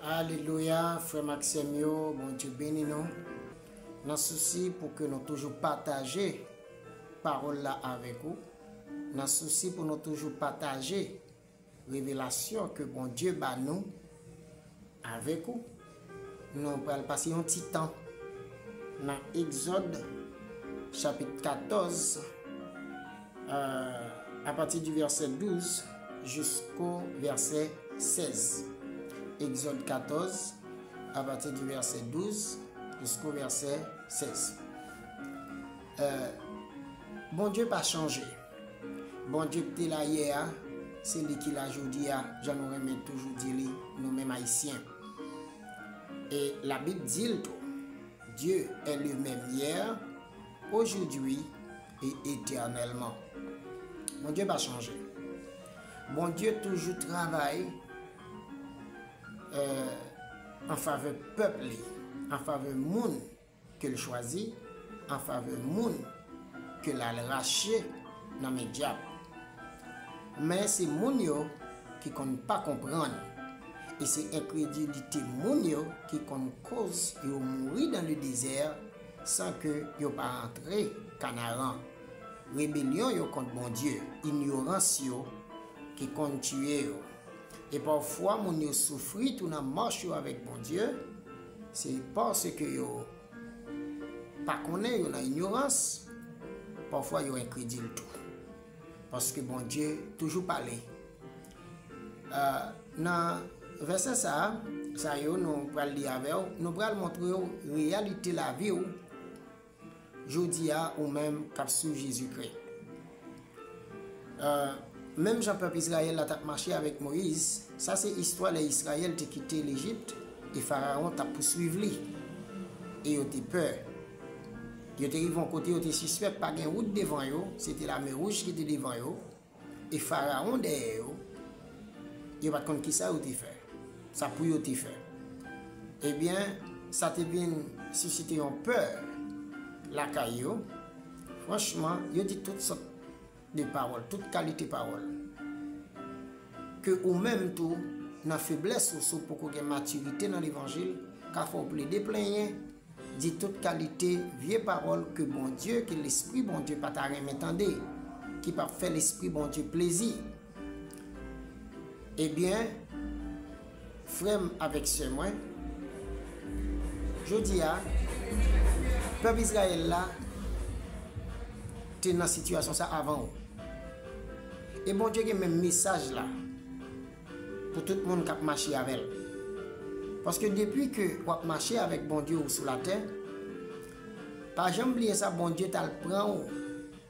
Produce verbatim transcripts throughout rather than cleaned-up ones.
Alelouya, frè m ak sè m yo, Bondye beni nou. Nan sousi pou ke nou toujou pataje pawòl la avèk ou, nan sousi pou nou toujou pataje revelasyon ke Bondye ba nou avèk ou, nou pral pase yon ti tan nan Egzòd chapit katòz, euh, à partir du verset douze jusqu'au verset seize. Egzòd katòz, à partir du verset douze jusqu'au verset seize. Euh, Bondye pa chanje. Bondye ki te la yè a, se li ki la jodi a, jan nou renmen toujou di li, nou menm Ayisyen. E Labib di l tou, Dieu est le même hier, aujourd'hui et éternellement. Bondye pa chanje. Bondye toujou travay, euh, an favè pèp li, an favè moun ke l chwazi, an favè moun ke l al rache nan men dyab. Men se moun yo ki konn pa konprann, e se enkredilite moun yo ki konn koz yo mouri dans le désert san ke yo pa antre Kanaran. Rebelyon yo kont Bondye, inyorans yo ki konn tiye yo. E pafwa moun yo soufri tou nan mach yo avèk Bondye, se paske yo pa konnen, yo nan inyorans, pafwa yo enkredil tou. Paske Bondye toujou pale. Euh, nan vèsè sa, sa yo nou pral li avè w, nou pral montre w reyalite lavi w jodi a, ou menm k ap swiv Jezikri. Euh, menm jan pèp Izrayèl la t ap mache avèk Moyiz, sa se istwa lè Izrayèl te kite Lejipt e Farawon t ap pouswiv li. E yo te pè. Yo te rive yon kote yo te sispèk pa gen wout devan yo, se te Lamè Wouj ki te devan yo. E Farawon dèyè yo, yo pa t konn kisa yo te fè, sa pou yo te fè. Ebyen, sa te vin sisite yon pè lakay yo. Franchman, yo di tout sòt de pawòl, tout kalite pawòl. Ke ou menm tou, nan feblès ou, si w poko gen matirite nan levanjil, ka fè w plede plenyen, di tout kalite vye pawòl ke Bondye, ke Lespri Bondye pa ta renmen tande, ki p ap fè Lespri Bondye plezi. Ebyen, frè m avèk sè mwen, jodi a, pèp Izrayèl la te nan sitiyasyon sa avan ou. E Bondye gen menm mesaj la pou tout moun k ap mache avè l. Paske depi ke w ap mache avèk Bondye ou sou latè, pa janm bliye sa, Bondye t al pran w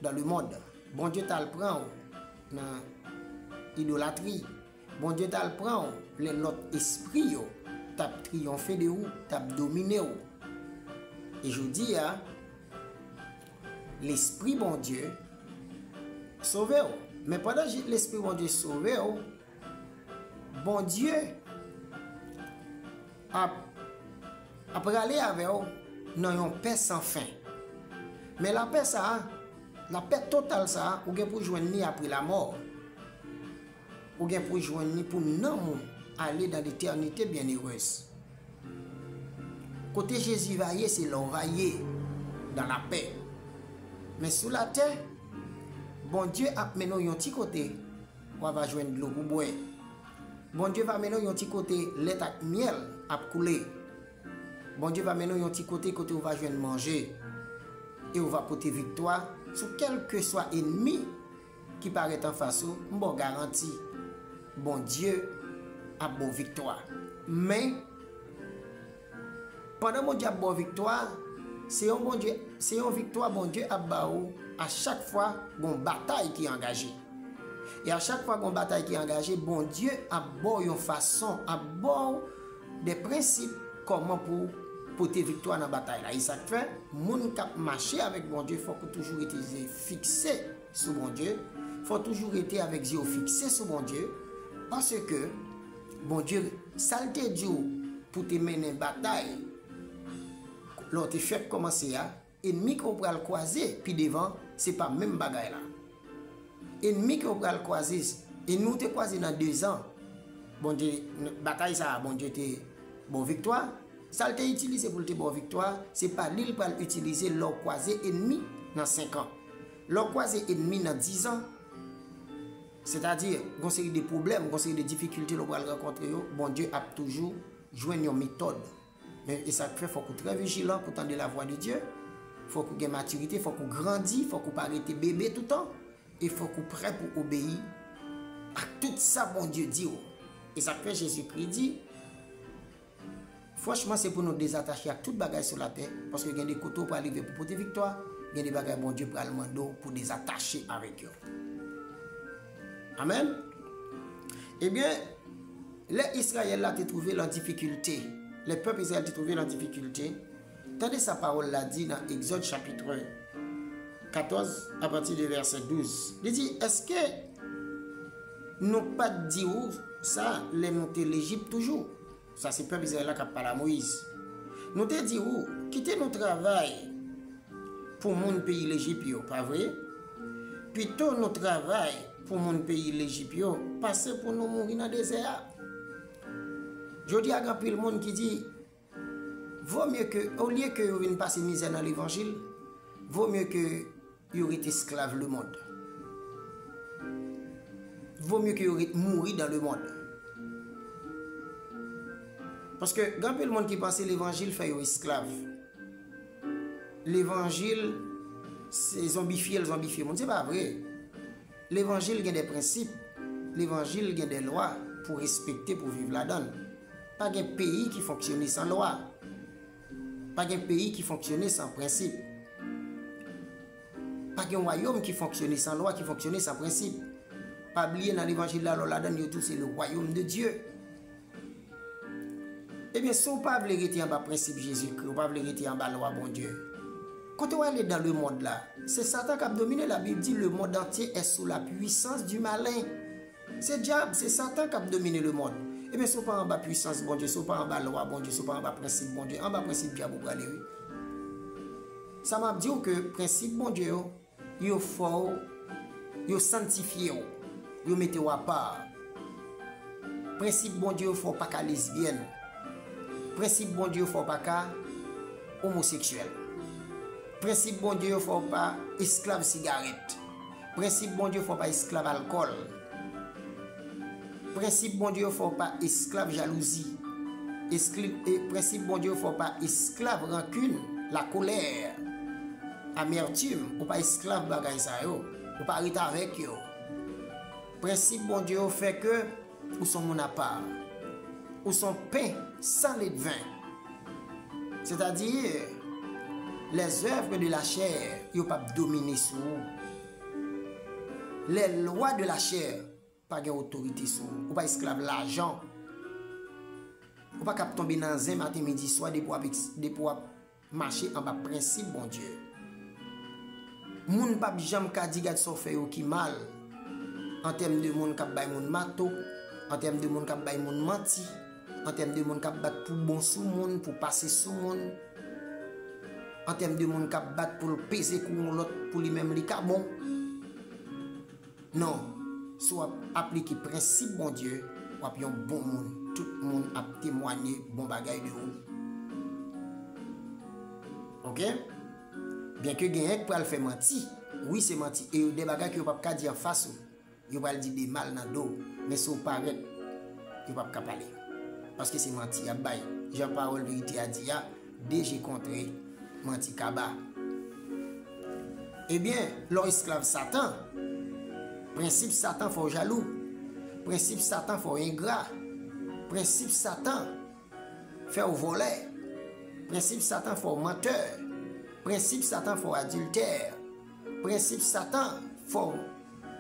dans le monde. Bondye t al pran w nan idolatri. Bondye t al pran w lè lòt espri yo t ap triyonfe de ou, t ap domine w. E jodi a, Lespri Bondye sove w. Men pandan je-, Lespri Bondye sove w, Bondye ap, ap rale avè w nan yon pè san fen. Men lapè sa a, lapè total sa a, ou gen pou jwenn li apre lamò. Ou gen pou jwenn li pou nanm ou ale dans l'éternité bienheureuse. Kote Jezi va ye, se la w va ye, dans la paix. Men sou latè, Bondye ap mennen w yon ti kote, w a va jwenn dlo pou bwè. Bondye va mennen w yon ti kote lèt ak myèl ap koule. Bondye va mennen w yon ti kote, kote w va jwenn manje. E w va pote viktwa sou kèlkeswa ènmi ki parèt anfas ou, m ba w garanti, Bondye ap ba w viktwa. Men, pandan Bondye ap ba w viktwa, se yon Bondye, se yon viktwa Bondye ap ba ou a chak fwa gon batay ki angaje. E a chak fwa gon batay ki angaje, Bondye ap ba w yon fason, ap ba w de prensip kòman pou w pote viktwa nan batay la. E sa k fè, moun k ap mache avèk Bondye, fòk ou toujou rete zye fikse sou Bondye. Fò w toujou rete avèk zye w fikse sou Bondye, paske Bondye, sa l te di w pou te mennen batay lè w te fèk kòmanse a, ènmi ke w pral kwaze pi devan, se pa menm bagay la. Ènmi ke w pral kwaze, ènmi w te kwaze nan dezan, Bondye, batay sa a, Bondye te ba w viktwa. Sa l te itilize pou l te ba w viktwa, se pa li l pral itilize lè w kwaze ènmi nan senk an. Lè w kwaze ènmi nan diz an, sètadi, gon seri de pwoblèm, gon seri de difikilte lè w pral rankontre yo, Bondye ap toujou jwenn yon metòd. Men, e sa k fè fòk ou trè vijilan pou tande lavwa de Dye. Fòk ou gen matirite, fòk ou grandi, fòk ou pa rete bebe toutan. E fòk ou prè pou obeyi ak tout sa Bondye di w. E sa k fè Jezikri di, franchman, se pou nou dezatache ak tout bagay sou latè, paske gen de kote w pral rive pou pote viktwa, gen de bagay Bondye pral mande w pou dezatache avèk yo. Amèn. Ebyen, lè Izrayèl la te twouve l an difikilte, lè pèp Izrayèl te twouve l an difikilte, tande sa pawòl la di nan Egzòd chapit katòz, apati de vèsè douz. Li di, èske nou pa t di w sa lè nou te Lejip toujou? Sa se pèp Izrayèl la k ap pale a Moyiz. Nou te di w, kite nou travay pou moun peyi Lejip yo, pa vre? Pito nou travay pou moun peyi Lejip yo, pase pou nou mouri nan dezè a. Jodi a, gen anpil moun ki di, vo mye ke, olye ke yo vin pase mizè nan levanjil, vo mye ke yo rete esklav lemonn. Vo mye ke yo ret mouri dan lemonn. Paske gen anpil moun ki panse levanjil fè yo esklav. Levanjil se zonbifye l zonbifye moun. Se pa vre. Levanjil gen de prensip, levanjil gen de lwa pou respekte, pou viv ladan l. Pa gen peyi ki fonksyone san lwa. Pa gen peyi ki fonksyone san prensip. Pa gen wayòm ki fonksyone san lwa, ki fonksyone san prensip. Pa bliye nan levanjil la, lè w ladan l, yo di w se le royaume de Dieu. Ebyen, si w pa vle rete anba prensip Jezikri, w pa vle rete anba lwa Bondye, kote w ale dan lemonn la? Se Satan k ap domine. Labib di, le monde entier est sous la puissance du malin. Se dyab, se Satan k ap domine lemonn. Ebyen, si w pa anba pwisans Bondye, si w pa anba lwa Bondye, si w pa anba prensip Bondye, anba prensip dyab ou prale, wi. Sa m ap di w ke prensip Bondye yo, yo fè w, yo santifye w, yo mete w apa. Prensip Bondye yo fè w pa ka lesbyèn. Prensip Bondye yo fè w pa ka omoseksyèl. Prensip Bondye yo fè w pa esklav sigarèt. Prensip Bondye yo fè w pa esklav alkòl. Prensip Bondye yo fè w pa esklav jalouzi. Eskli-, e, prensip Bondye yo fè w pa esklav rankin, lakolè, amètim. Ou pa esklav bagay sa yo. Ou pa ret avèk yo. Prensip Bondye yo fè ke ou s on moun apa. Ou s on pen san ledven. Sètadi, lèzèv de lachè, yo p ap domine sou ou. Lèlwa de lachè pa gen otorite sou ou. Ou pa esklav lajan. Ou pa kab tonbe nan zen maten, midi, swa depi w ap eks-, depi w ap mache anba prensip Bondye. Moun p ap janm ka di gad sa w fè yo ki mal. An tèm de moun k ap bay moun mato, an tèm de moun k ap bay moun manti, an tèm de moun k ap bat pou bon sou moun, pou pase sou moun, an tèm de moun k ap bat pou l peze kou yon lòt, pou li menm li ka bon. Non, si w ap aplike prensip Bondye, w ap yon bon moun. Tout moun ap temwanye bon bagay de ou. Oke? Byenke genyen k pral fè manti. Wi, se manti. E yo de bagay ke yo p ap ka di anfas ou. Yo pral di de mal nan do w. Men si w parèt, yo p ap ka pale. Paske se manti y ap bay. Jan pawòl verite a di a, de je kontre, manti kaba. Ebyen, lè w esklav Satan, prensip Satan fè w jalou. Prensip Satan fè w engra. Prensip Satan fè w vòlè. Prensip Satan fè w mantè. Prensip Satan fè w adiltè. Prensip Satan fè w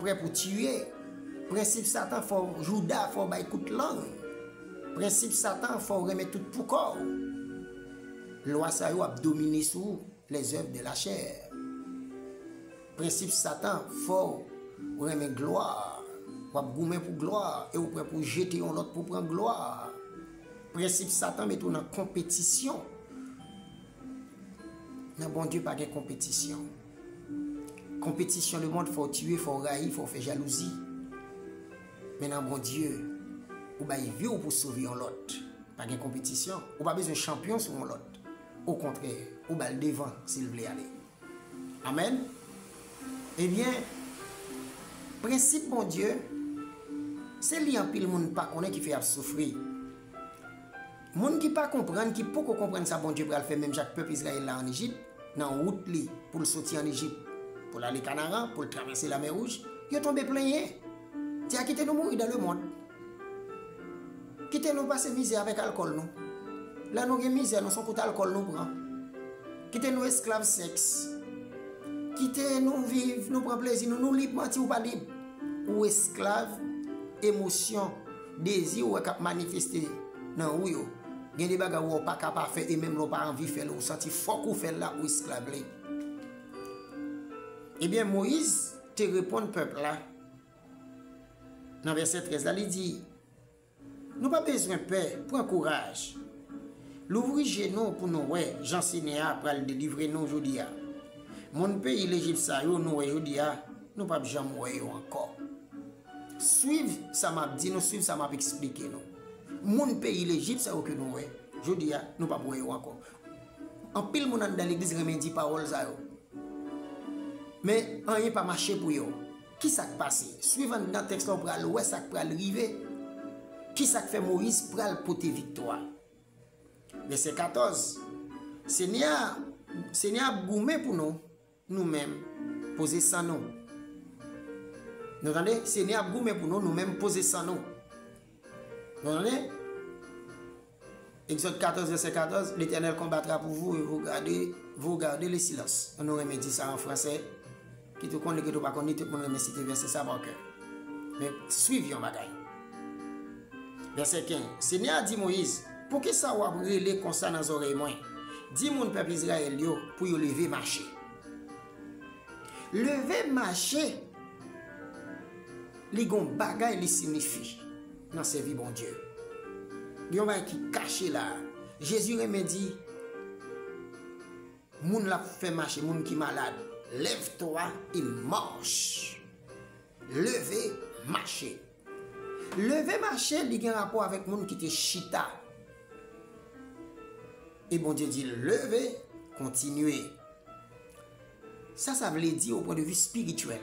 prè pou tiye. Prensip Satan fè w jouda, fè w bay kout lang. Prensip Satan fè w renmen tout pou kò w. Lwa sa yo ap domine sou ou, les œuvres de la chair. Prensip Satan fè w renmen glwa. W ap goumen pou glwa e w prè pou jete yon lòt pou pran glwa. Prensip Satan mete w nan konpetisyon. Nan Bondye pa gen konpetisyon. Konpetisyon lemonn fè w tiye, fè w rayi, fè w fè jalouzi. Men nan Bondye, ou bay vi w pou sove yon lòt. Pa gen konpetisyon. Ou pa bezwen chanpyon sou yon lòt. Okontrè, ou ba l devan si l vle ale. Amèn. Ebyen, prensip Bondye, se li anpil moun pa konnen ki fè y ap soufri. Moun ki pa konprann, ki poko konprann sa Bondye pral fè, menm jan ak pèp Izrayèl la ann Ejip, nan wout li pou l soti ann Ejip, pou l ale Kanaran, pou l travèse Lamè Wouj, yo tonbe plenyen. Di a kite nou mouri dans le monde. Kite nou pase mizè avèk alkòl nou. Lè nou gen mizè, nou se yon kout alkòl nou pran. Kite nou esklav sèks. Kite nou viv, nou pran plezi nou, nou lib, manti ou pa lib. Ou esklav emosyon, dezi ou wè k ap manifeste nan ou yo. Gen de bagay ou wè ou pa ka pa fè e menm lè ou pa anvi fè l, ou santi fòk ou fè l la, ou esklav li. Ebyen, Moyiz te reponn pèp la nan vèsè trèz la, li di, nou pa bezwen pè, pran kouraj. Louvri je nou pou nou wè jan Senyè a pral delivre nou jodi a. Moun peyi Lejip sa yo nou wè jodi a, nou p ap janm wè yo ankò. Swiv sa m ap di nou, swiv sa m ap eksplike nou. Moun peyi Lejip sa yo ke nou wè jodi a, nou p ap wè yo ankò. Anpil moun anndan legliz renmen di pawòl sa yo. Men anyen pa mache pou yo. Ki sa k pase? Swiv anndan tèks la, w pral wè sa k pral rive. Ki sa k fè Moyiz pral pote viktwa? Vèsè katòz. Senyè a, Senyè a ap goumen pou nou, nou menm, poze san nou. Nou tande? Senyè a ap goumen pou nou, nou menm, poze san nou. Nou tande? Exode quatorze, verset quatorze, L'Éternel combattra pour vous et vous gardez, vous gardez le silence. Nou renmen di sa an fransè. Kit ou konnen, kit ou pa konnen, tout moun renmen site vèsè sa pa kè. Men, swiv yon bagay. Vèsè kenz. Senyè a di Moyiz, poukisa w ap rele konsa nan zòrèy mwen? Di moun pèp Izrayèl yo pou yo leve mache. Leve mache, li gon bagay li siyifi nan sèvi Bondye. Gen yon bagay ki kache la. Jezi renmen di, moun l ap fè mache, moun ki malad, lève-toi et marche. Leve, mache. Leve, mache, li gen rapò avèk moun ki te chita. E Bondye di, leve, kontinye. Sa, sa vle di o pwen de vi espirityèl.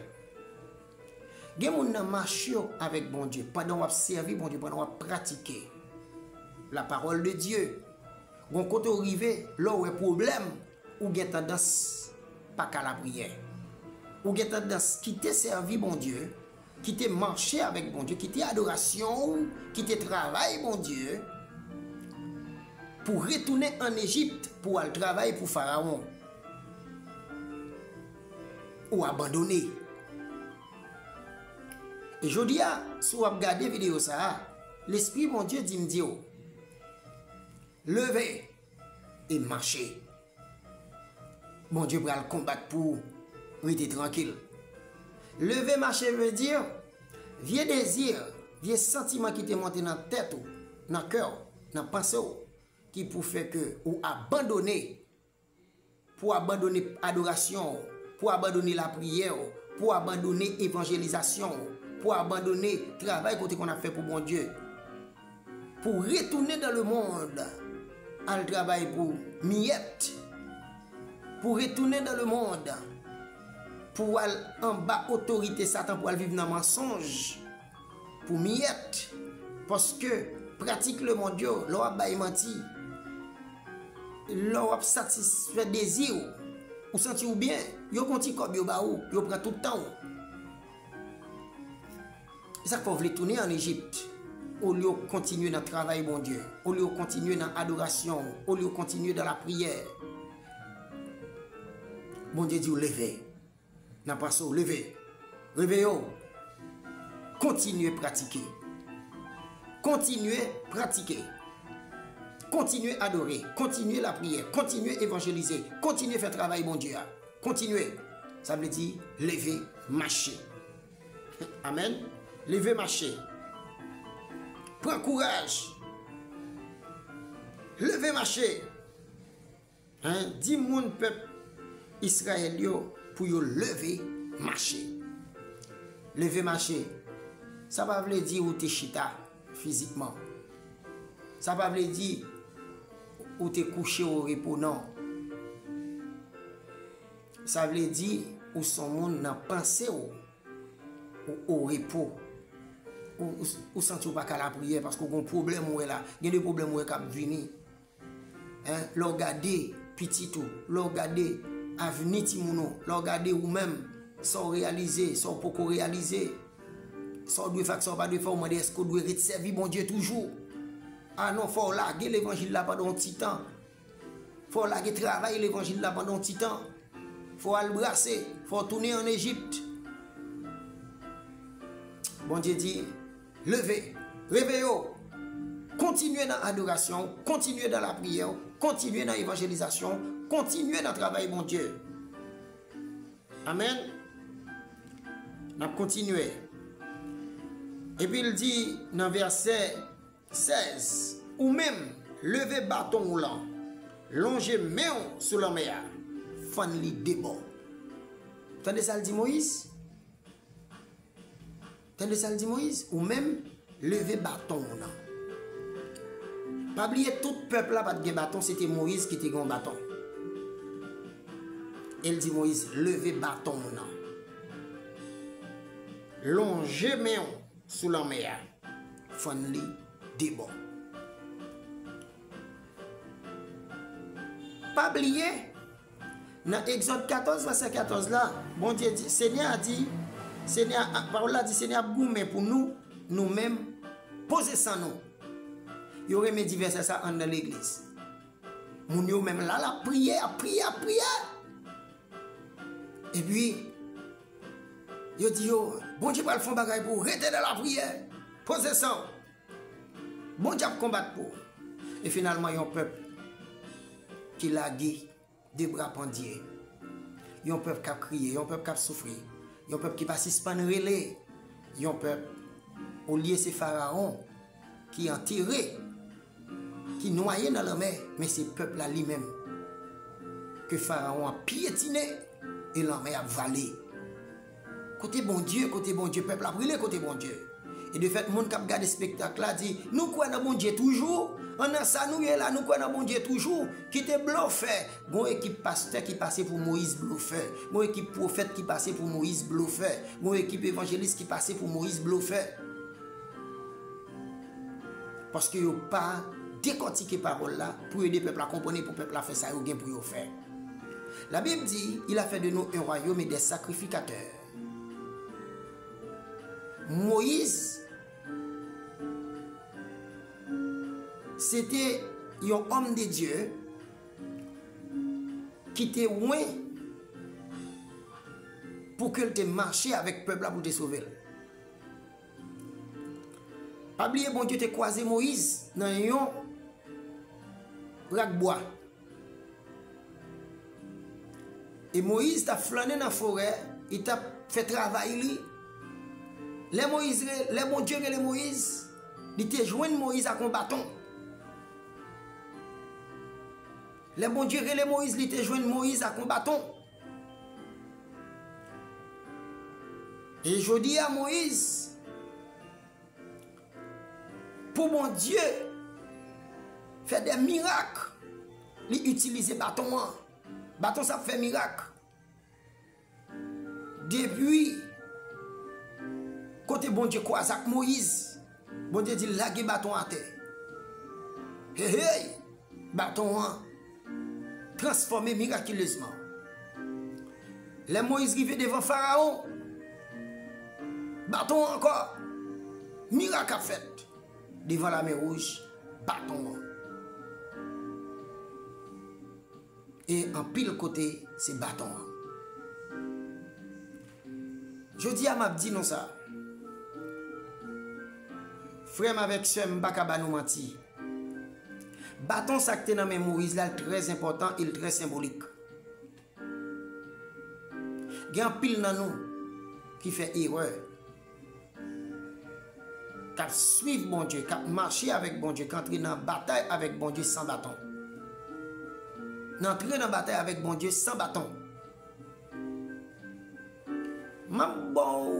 Gen moun nan mach yo avèk Bondye, pandan w ap sèvi Bondye, pandan w ap pratike la parole de Dieu, gon kote w rive, lè w wè pwoblèm, ou gen tandans pa ka lapriyè. Ou gen tandans kite sèvi Bondye, kite mache avèk Bondye, kite adorasyon w, kite travay Bondye, pou retounen ann Ejip, pou al travay pou Farawon. Ou abandone. E jodi a, si w ap gade videyo sa a, Lespri Bondye di m di w, leve e mache. Bondye pral konbat pou ou. Rete trankil. Leve mache vle di, vye dezi, vye santiman ki te monte nan tèt ou, nan kè w, nan panse w, ki pou fè ke ou abandone, pou abandone adorasyon w, pou abandone lapriyè w, pou abandone evanjelizasyon w, pou abandone travay ke w te konn ap fè pou Bondye. Pou retounen dans le monde, al travay pou miyèt. Pou retounen dans le monde, pou al anba otorite Satan, pou al viv nan mansonj, pou miyèt. Paske pratik lemonn yo, lè w ap bay manti, lè w ap satisfè dezi w, ou santi w byen, yo gon ti kòb yo ba ou, yo pran tout tan w. E sa k fè w vle tounen ann Ejip, olye w kontinye nan travay Bondye, olye w kontinye nan adorasyon, olye w kontinye nan lapriyè. Bondye di w leve. Nan panse w leve. Reveye w. Kontinye pratike. Kontinye pratike. Kontinye adore. Kontinye lapriyè. Kontinye evanjelize. Kontinye fè travay Bondye a. Kontinye. Sa vle di leve, mache. Amèn. Leve, mache. Pran kouraj. Leve, mache. Hein? Di moun pèp Izrayèl yo pou yo leve, mache. Leve, mache. Sa pa vle di ou te chita fizikman. Sa pa vle di ou te kouche o repo, non. Sa vle di ou se yon moun nan panse w, ou o repo. Ou, ou, ou santi w pa ka lapriyè paske w gen pwoblèm ou wè la. Gen de pwoblèm ou wè k ap vini. Hein? Lè w gade pitit ou, lè w gade avni timoun ou, lè w gade ou menm, sa w reyalize, sa w poko reyalize, sa w dwe fè ak sa w pa dwe fè, w mande èske w dwe ret sèvi Bondye toujou? A non, fò w lage levanjil la pandan yon ti tan. Fò w lage travay levanjil la pandan yon ti tan. Fò w al brase, fò w tounen ann Ejip. Bondye di, leve, reveye w. Kontinye nan adorasyon, kontinye nan lapriyè, kontinye nan evanjelizasyon, kontinye nan travay Bondye. Amèn. N ap kontinye. Epi l di nan vèsè sèz, ou menm, leve baton w lan, lonje men w sou lanmè a, fann li de bò. Tande sa l di Moyiz? Tande sa l di Moyiz? Ou menm, leve baton w lan. Pa bliye, tout pèp la pa t gen baton, se te Moyiz ki te gen yon baton. E l di Moyiz, leve baton w lan. Lonje men w sou lanmè a. Fann li de bò. Pa bliye, nan Egzòd katòz, vèsè katòz la, Bondye di, Senyè a di, Senyè a, pawòl la di, Senyè ap goumen pou nou, nou menm, poze san nou. Yo renmen di vèsè sa anndan legliz. Moun yo menm la, l ap priye, ap priye, ap priye. Epi, yo di yo, Bondye pral fè yon bagay pou ou, rete nan lapriyè, poze san w. Bondye ap konbat pou ou. E finalman, yon pèp ki lage de bra pandye. Yon pèp k ap kriye, yon pèp k ap soufri, yon pèp ki pa sispann rele, yon pèp, olye se Farawon ki antere, ki nwaye nan lanmè, men se pèp la li menm ke Farawon ap pyetine e lanmè ap vale. Kote Bondye, kote Bondye, pèp la ap rele kote Bondye. E de fèt, moun k ap gade espektak la di, nou kwè nan Bondye toujou? An nan sa nou ye la, nou kwè nan Bondye toujou? Kite blofè. Gon ekip pastè ki pase pou Moyiz blofè. Gon ekip pwofèt ki pase pou Moyiz blofè. Gon ekip evanjelis ki pase pou Moyiz blofè. Paske yo pa dekòtike pawòl la pou ede pèp la konprann e pou pèp la fè sa yo gen pou yo fè. Labib di, il a fait de nous un royaume et des sacrificateurs. Moyiz, se te yon òm de Dye ki te wen pou ke l te mache avèk pèp la pou l te sove l. Pa bliye, Bondye te kwaze Moyiz nan yon rak bwa. E Moyiz t ap flannen nan forè, li t ap fè travay li. Lè Moyiz re-, lè Bondye rele Moyiz, li te jwenn Moyiz ak yon baton. Lè Bondye rele Moyiz, li te jwenn Moyiz ak yon baton. E jodi a, Moyiz, pou Bondye fè de mirak, li itilize baton an. Baton sa ap fè mirak. Depi kote Bondye kwaze ak Moyiz, Bondye di l lage baton atè. Hey, hey! Baton an transfòme mirakilezman. Lè Moyiz rive devan Farawon, baton an ankò, mirak ap fèt. Devan Lamè Wouj, baton an. E anpil kote, se baton an. Jodi a, m ap di nou sa. Frè m avèk sè m, m pa ka ba nou manti. Baton sa k te nan men Moyiz la, l trè enpòtan e l trè senbolik. Gen anpil nan nou ki fè erè, k ap swiv Bondye, k ap mache avèk Bondye, k antre nan batay avèk Bondye san baton. N antre nan batay avèk Bondye san baton. M ap ba w,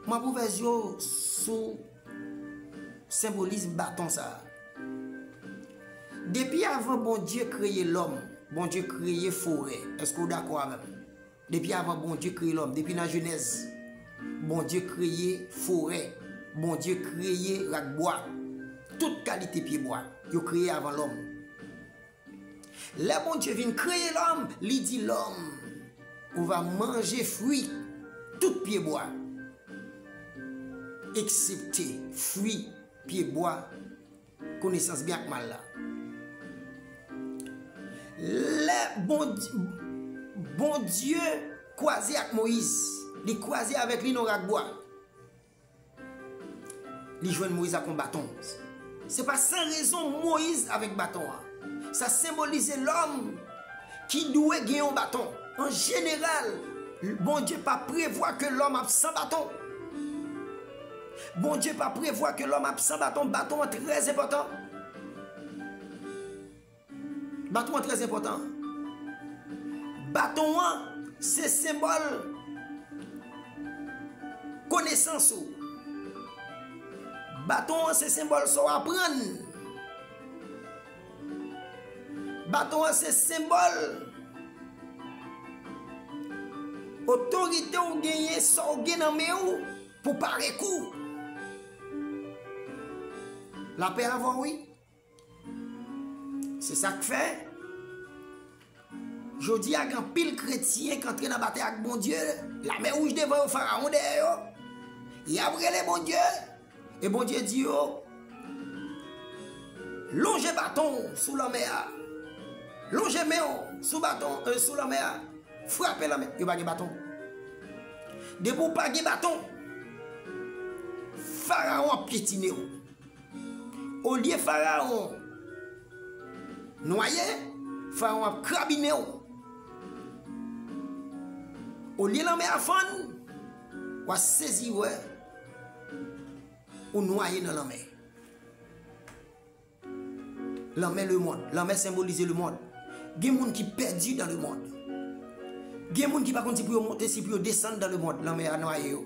m ap ouvè zye w sou senbolis baton sa a. Depi avan Bondye kreye lòm, Bondye kreye forè. Èske w dakò avè m? Depi avan Bondye kreye lòm, depi nan Jenèz, Bondye kreye forè, Bondye kreye rakbwa, tout kalite pyebwa, yo kreye avan lòm. Lè Bondye vin kreye lòm, li di lòm, ou va manje fwi tout pyebwa, eksepte fwi pyebwa konesans byen ak mal la. Lè Bondye, Bondye kwaze ak Moyiz, li kwaze avèk li nan rakbwa. Li jwenn Moyiz ak yon baton. Se pa san rezon Moyiz avèk baton an. Sa senbolize lòm ki dwe gen yon baton. An jeneral, Bondye pa prevwa ke lòm ap san baton. Bondye pa prevwa ke lòm ap san baton. Baton an trè enpòtan. Baton an trè enpòtan. Baton an se senbòl konesans ou. Baton an se senbòl sa w aprann. Baton an se senbòl otorite w genyen, sa w gen nan men w pou pare kou. Lapè avè w, wi. Se sa k fè, jodi a, gen anpil kretyen k antre nan batay ak Bondye, Lamè Wouj devan yo, Farawon dèyè yo. Y ap rele Bondye, e Bondye di yo, lonje baton w sou lanmè a. Lonje men w sou baton, euh, sou lanmè a. Frape lanmè. Yo pa gen baton. Depi w pa gen baton, Farawon ap pyetine w. Olye Farawon nwaye, Farawon ap krabinen w. Olye lanmè a fann, w a sezi wè ou nwaye nan lanmè. Lanmè lemonn. Lanmè senbolize lemonn. Gen moun ki pèdi dan lemonn. Gen moun ki pa konn si pou yo monte, si pou yo desann dan lemonn. Lanmè a nwaye yo.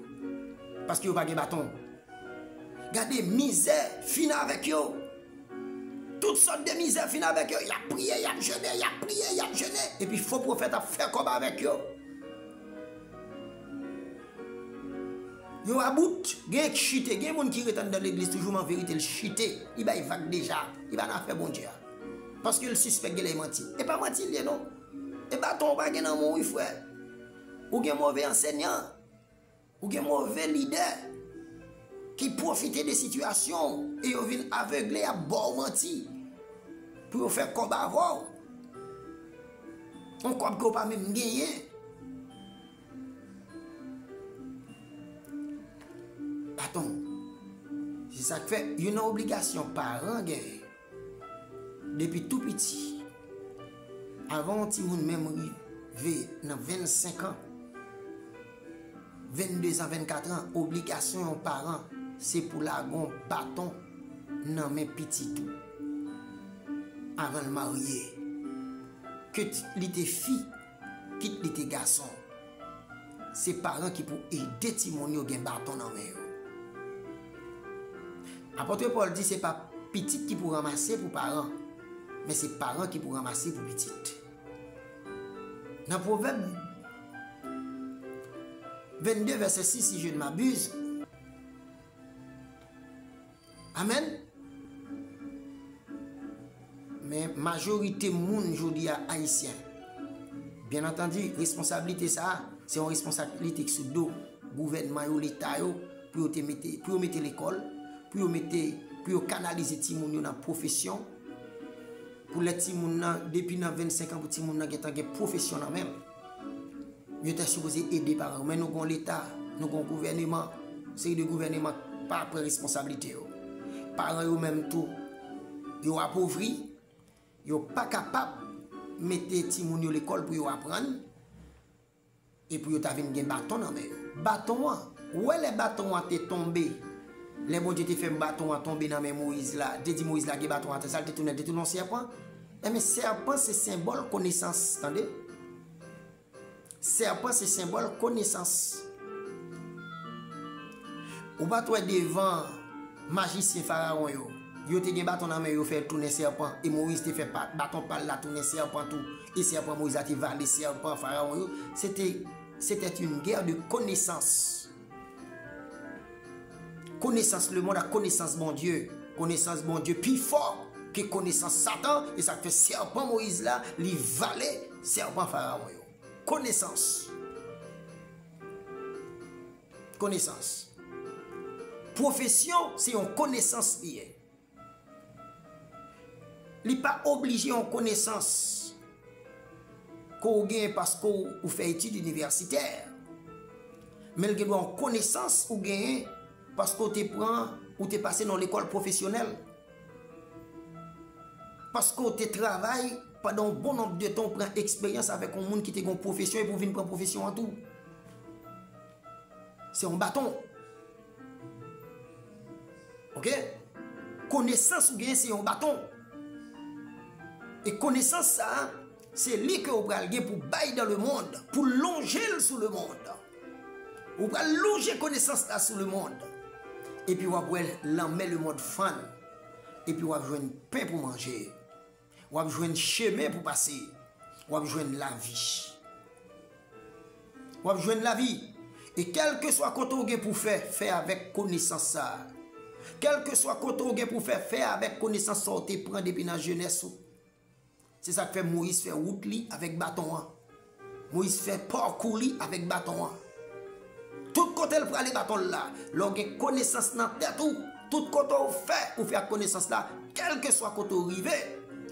Paske yo pa gen baton. Gade, mizè fin avèk yo. Tout sòt de mizè fin avèk yo. Y ap priye, y ap jene, y ap priye, y ap jene. Epi fo pwofèt ap fè kòb avèk yo. Yo about, genyen k chite, gen moun ki ret anndan legliz toujou, men an verite l chite, li bay vag deja, li pa nan afè Bondye a. Paske l sispèk genlè e manti. E pa manti l ye non. E baton w pa gen nan men w wi frè. Ou gen move ansenyan, ou gen move lidè ki pwofite de sitiyasyon w e yo vin avegle, y ap ba w manti pou yo fè kòb avè w. Yon kòb ke w pa menm genyen. Baton. Se sa k fè youn nan obligasyon paran genyen depi tou piti, avan yon timoun menm rive nan vennsenk an, vennde zan, vennkat an, obligasyon yon paran se pou lage yon baton nan men pitit ou avan l marye. Kit li te fi, kit li te gason. Se paran ki pou ede timoun yo gen baton nan men yo. Apot Pòl di se pa pitit ki pou ranmase pou paran, men se paran ki pou ranmase pou pitit. Nan Pwovèb vennde vèsè sis, si je ne m'abuse. Amèn. Men majorite moun jodi a ayisyen. Byen antandi, responsablite sa a, se yon responsablite ki sou do gouvènman yo, leta yo, pou yo te mete, pou yo mete lekòl, pou yo mete, pou yo kanalize timoun yo nan pwofesyon, pou lè timoun nan, depi nan vennsenk an, pou timoun nan gentan gen pwofesyon nan men l. Yo ta sipoze ede paran yo, men nou gon leta, nou gon gouvèneman, seri de gouvèneman pa pran responsablite yo. Paran yo menm tou, yo apovri, yo pa kapab mete timoun yo lekòl pou yo aprann, e pou yo ta vin gen baton nan men yo. Baton an, ou wè lè baton an te tonbe, lè Bondye te fè baton an tonbe nan men Moyiz la, te di Moyiz lage baton an atè, sa l te tounen, te tounen yon sèpan. Enben, sèpan se senbòl konesans, tande. Sèpan se senbòl konesans. Ou pa t wè devan majisyen Farawon yo, Yo te gen baton nan men yo, fè l tounen sèpan. E Moyiz te fè pa, baton pa l la tounen sèpan tou. E sèpan Moyiz la te vale sèpan Farawon yo. Se te, c'était une guerre de connaissance. Konesans lemonn ak konesans Bondye. Konesans Bondye pi fò ke konesans Satan. E sa k fè sèpan Moyiz la, li vale sèpan Farawon yo. Konesans. Konesans. Pwofesyon, se yon konesans li ye. Li pa oblije yon konesans ke w genyen paske w, ou fè etid inivèsitè. Men l gen dwa yon konesans ou genyen paske w te pran, ou te pase nan lekòl pwofesyonèl. Paske w te travay pandan yon bon nonb de tan, w pran eksperyans avèk yon moun ki te gen yon pwofesyon epi w vin pran pwofesyon an tou. Se yon baton. Oke? Konesans ou genyen se yon baton. E konesans sa a, se li ke ou pral gen pou bay dans le monde, pou lonje l sou lemonn. Ou pral lonje konesans la sou lemonn. Epi w ap wè lanmè lemonn fann. Epi w ap jwenn pen pou manje. W ap jwenn chemen pou pase. W ap jwenn lavi. W ap jwenn lavi. E kèlkeswa kote w gen pou fè, fè avèk konesans sa a. Kèlkeswa kote w gen pou fè, fè avèk konesans sa w te pran depi nan jenès ou. Se sa k fè Moyiz fè wout li avèk baton an. Moyiz fè pakou li avèk baton an. Tout kote l prale, baton l la. Lè w gen konesans nan tèt ou, tout kote w fè, ou fè ak konesans la, kèlkeswa kote w rive,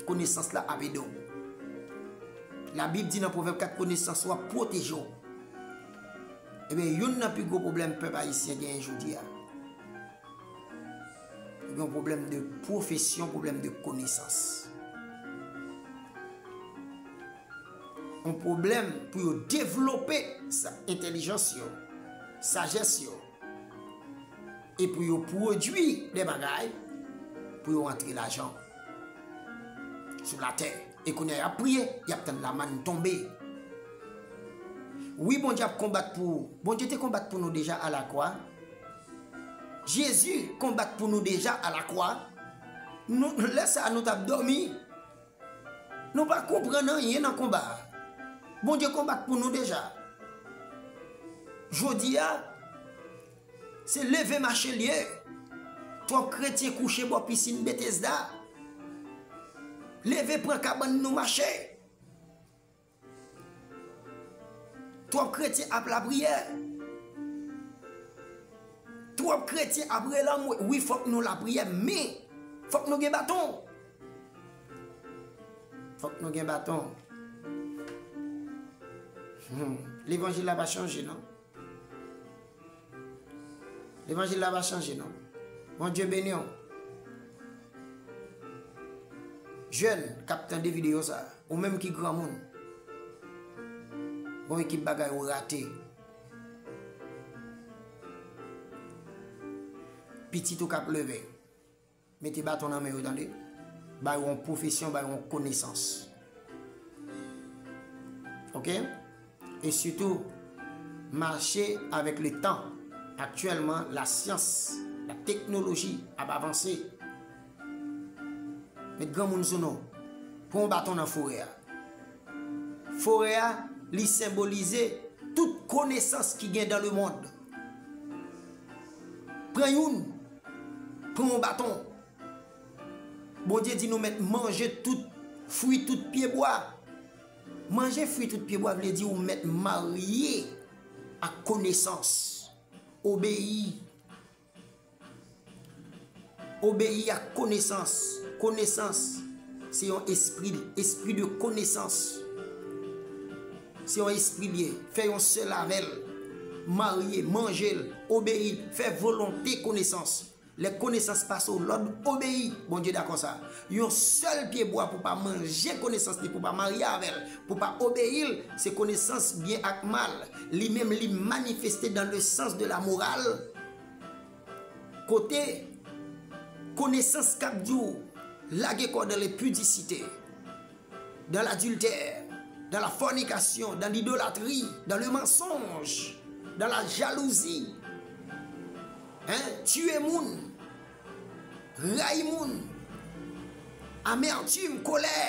konesans la ap ede w. Labib di nan Pwovèb kat, konesans ou ap pwoteje w. Ebyen, youn nan pi gwo pwoblèm pèp ayisyen genyen jodi a, li gen yon pwoblèm de pwofesyon, pwoblèm de konesans. Yon pwoblèm pou yo devlope sa, entèlijans yo, sajès yo, e pou yo pwodui de bagay pou yo antre lajan sou latè. E kounye a, y ap priye, y ap tann lamàn tonbe. Wi, Bondye ap konbat pou ou. Bondye te konbat pou nou deja alakwa. Jezi konbat pou nou deja alakwa. Nou, lè sa a, nou t ap dòmi. Nou pa konprann anyen nan konba a. Bondye konbat pou nou deja. Jodi a, se leve mache l ye. Twòp kretyen kouche bò pisin Betesda. Leve pran kabann nou mache. Twòp kretyen ap lapriyè. Twòp kretyen ap rele anmwe. Wi, fòk nou lapriyè, men fòk nou gen baton. Fòk nou gen baton. Hmm. Levanjil la pa chanje, non. Levanjil la pa chanje, non. Bondye beni w. Jèn k ap tande videyo sa a, ou menm ki granmoun, gon ekip bagay ou rate. Pitit ou k ap leve. Mete baton nan men yo, tande. Ba yo yon pwofesyon, ba yo yon konesans. Oke? E sitou, mache avèk le tan. Aktyèlman, lasyans, lateknoloji ap avanse. Met granmoun sou nou. Pran yon baton nan forè a. Forè a, li senbolize tout konesans ki gen dans le monde. Pran youn, pran yon baton. Bondye di nou mèt manje tout fwi tout pyebwa. Manje fwi tout pyebwa vle di ou mèt marye ak konesans. Obeyi. Obeyi ak konesans. Konesans, se yon espri, espri de konesans. Se yon espri l ye. Fè yon sèl avè l. Marye, manje l, obeyi l, fè volonte konesans. Lè konesans pase w lòd, obeyi. Bondye dakò sa. Yon sèl pyebwa pou pa manje konesans li, pou pa marye avè l, pou pa obeyi l, se konesans byen ak mal. Li menm, li manifeste dans le sens de la morale. Kote konesans k ap di w lage kò w dans l'impudicité, dans l'adultère, dans la fornication, dans l'idolâtrie, dans le mensonge, dans la jalousie, hein, tiye moun. rayi moun, amètim, kolè,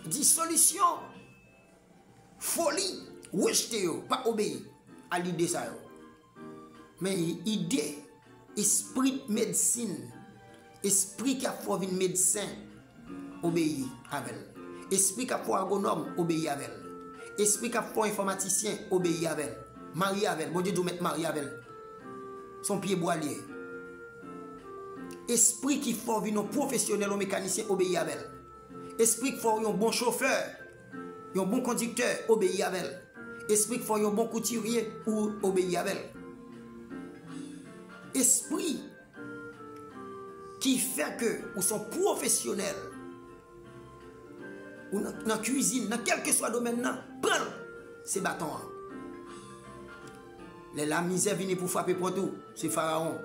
disolisyon, foli, rejte yo, pa obeyi a lide sa yo. Men ide, espri medsin, espri k ap fè w vin medsen, obeyi avè l. Espri k ap fè w agonòm, obeyi avè l. Espri k ap fè w enfòmatisyen, obeyi avè l. Marye avè l. Bondye di w mèt marye avè l. Se yon pyebwa l ye. Espri ki fè w vin yon pwofesyonèl, yon mekanisyen, obeyi avè l. Espri k fè w yon bon chofè, yon bon kondiktè, obeyi avè l. Espri k fè w yon bon koutirye, ou obeyi avè l. Espri ki fè ke ou se yon pwofesyonèl, ou nan, nan kwizin, nan kèlkeswa domèn nan, pran l, se baton an. Lè lamizè vini pou frape pòt ou, se Farawon.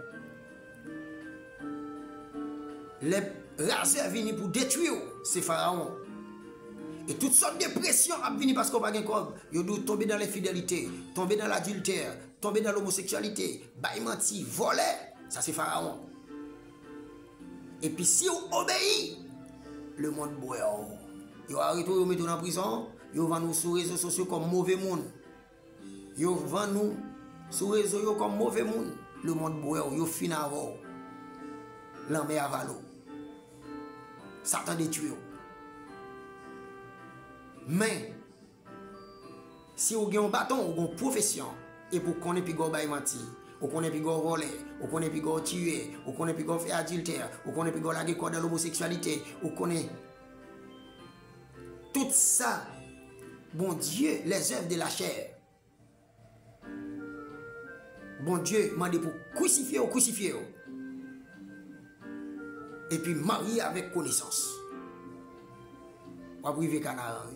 Lè razè vini pou detwi w, se Farawon. E tout sòt de presyon ap vini paske w pa gen kòb. Yo di w tonbe dans l'infidélité, tonbe dans l'adultère, tonbe dans l'homosexualité, bay manti, vòlè, sa se Farawon. Epi si w obeyi, lemonn bwè w. Yo arete w, yo mete w nan prizon, yo vann ou sou rezo sosyo kòm move moun. Yo vann ou sou rezo yo kòm move moun. Lemonn bwè w, yo fin avè w. Lanmè avale w. Satan detwi w. Men, si w gen yon baton, ou gen yon pwofesyon, epi w konnen piga w bay manti, ou konnen piga w vòlè, ou konnen piga w tiye, ou konnen piga w fè adiltè, ou konnen piga w lage kò nan lomoseksyalite, ou konnen tout sa, Bondye, les œuvres de la chair. Bondye mande pou krisifye yo, krisifye yo. Epi marye avèk konesans. W ap rive Kanaran, wi.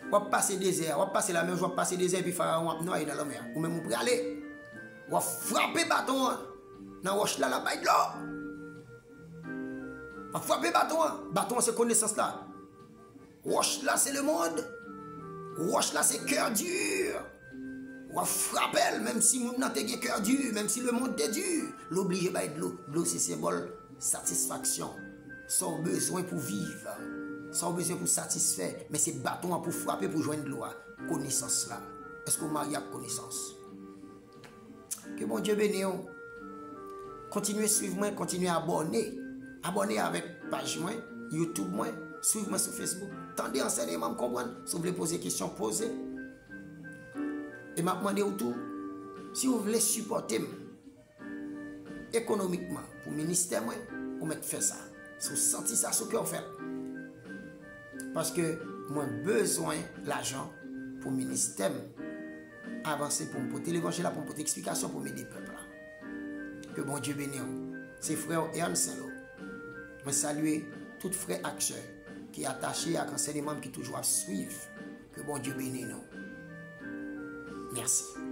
W ap pase dezè a, w ap pase lamè, w ap pase dezè, epi Farawon ap nwaye nan lanmè a. Ou menm ou prale. W ap frape baton an nan wòch la, l ap bay dlo. W ap frape baton an. Baton an se konesans la. Wòch la se lemonn. Wòch la se kè di. W ap frape l, menm si moun nan te gen kè di, menm si lemonn te di, l oblije bay dlo. Dlo se senbòl satisfaksyon. Sa w bezwen pou viv. Sa w bezwen pou satisfè. Men se baton an pou frape pou jwenn dlo a. Konesans la. Èske w marye ak konesans? Ke Bondye beni w. Kontinye swiv mwen, kontinye abòne. Abòne avèk paj mwen, YouTube mwen, swiv mwen sou Facebook. Tande ansèyman m, konprann. Si w vle poze kesyon, poze. E m ap mande w tou, si w vle sipòte m ekonomikman pou ministè mwen, ou mèt fè sa. Si w santi sa sou kè w, fè l. Paske mwen bezwen lajan pou ministè m avanse, pou m pote levanjil la, pou m pote eksplikasyon, pou m ede pèp la. Ke Bondye beni w. Se frè w Ernst Saint-Lô. Mwen salye tout frè ak sè ki atache ak ansèyman m, ki toujou ap swiv. Ke Bondye beni nou. Mèsi.